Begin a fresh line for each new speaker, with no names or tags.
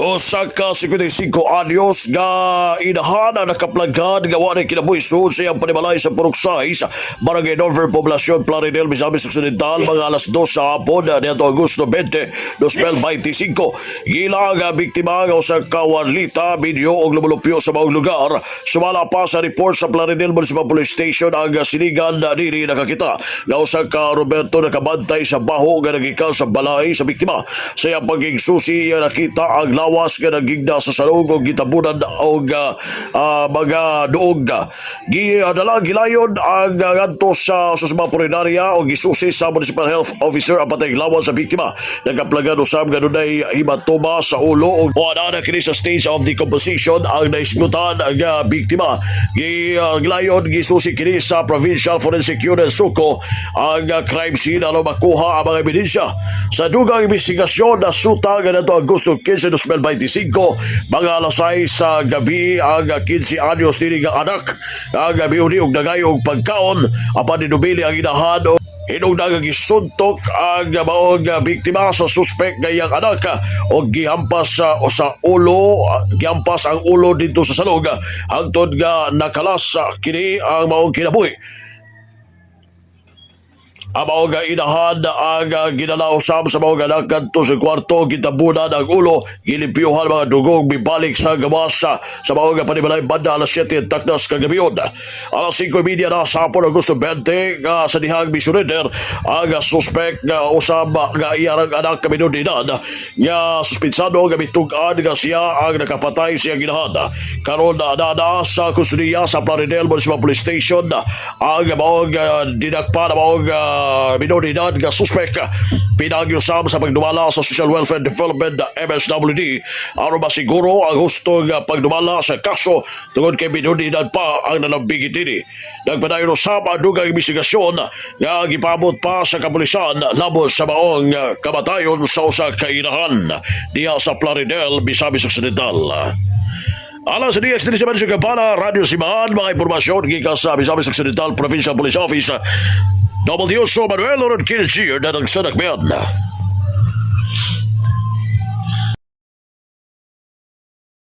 Usa ka 55 anyos nga inahan ang nakaplagan nga wa kinabuhi sud sa iyang panimalay sa Purok 6, Barangay Northern Poblacion, Plaridel, Misamis Occidental, mga alas 2 sa hapon niadto Agosto 20, 2025. Gila ang biktima nga usa ka wanlita, binyo og lumulupyo sa maong lugar. Sumala pa sa report sa Plaridel Municipal Police Station, ang sinigan na diri nakakita nga usa ka Roberto nakabantay sa baho nga nagikan sa balay sa biktima. Sa iyang pagigsusi, iya nakita ang lawas nga nagigda sa salog og gitabunan og mga duog. Gidala gilayon ang ngadto sa Susma Purinarya og gisusi sa Municipal Health Officer ang patay lawas sa biktima. Nagaplagan usab nga dunay hematoma sa ulo og ana na kini sa stage of decomposition ang naisgutan nga biktima. Gilayon gisusi kini sa Provincial Forensic Unit Suco ang crime scene aron makuha ang mga ebidensya. Sa dugang investigasyon, nasuta nga ngadto Agosto 15, 2025, mga alas 6 sa gabi, ang 15 anyos nini nga anak ang miuni og nagayo og pagkaon, apan ninubili ang inahan og hinungdan nga gisuntok ang maong biktima sa suspek nga iyang anak og gihampas sa ulo, gihampas ang ulo didto sa salog hangtod nga nakalas kini ang maong kinabuhi. Ang maong inahan ang gidala usab sa maong anak kadto sa kwarto, gitabunan ang ulo, gilimpyuhan mga dugong mibalik sa gawas sa maong panimalay banda alas 7 taknas kagabion. Alas 5:30 na sa hapon, Agosto 20, nga sa dihang misurrender ang suspek nga usab nga iyang anak ka minor de edad nga suspitsado nga mitug-an nga siya ang nakapatay sa iyang inahan. Karon na na sa kustodiya sa Plaridel Municipal Police Station ang maong dinakpa na maong minor de edad nga suspek, pinagi usab sa pagdumala sa Social Welfare Development, MSWD, aron masiguro ang husto nga pagdumala sa kaso tungod kay minor de edad pa ang nanambigit ini. Nagpadayon usab ang dugang investigasyon nga gipabot pa sa kapulisan labot sa maong kamatayon sa usa ka inahan diha sa Plaridel, Misamis Occidental. Alas sa DX din sa Kampana, Radyo Simbahan, mga impormasyon gikan sa Misamis Occidental Provincial Police Office. W. Manuel Oron Kilgier na nagsanakbayan.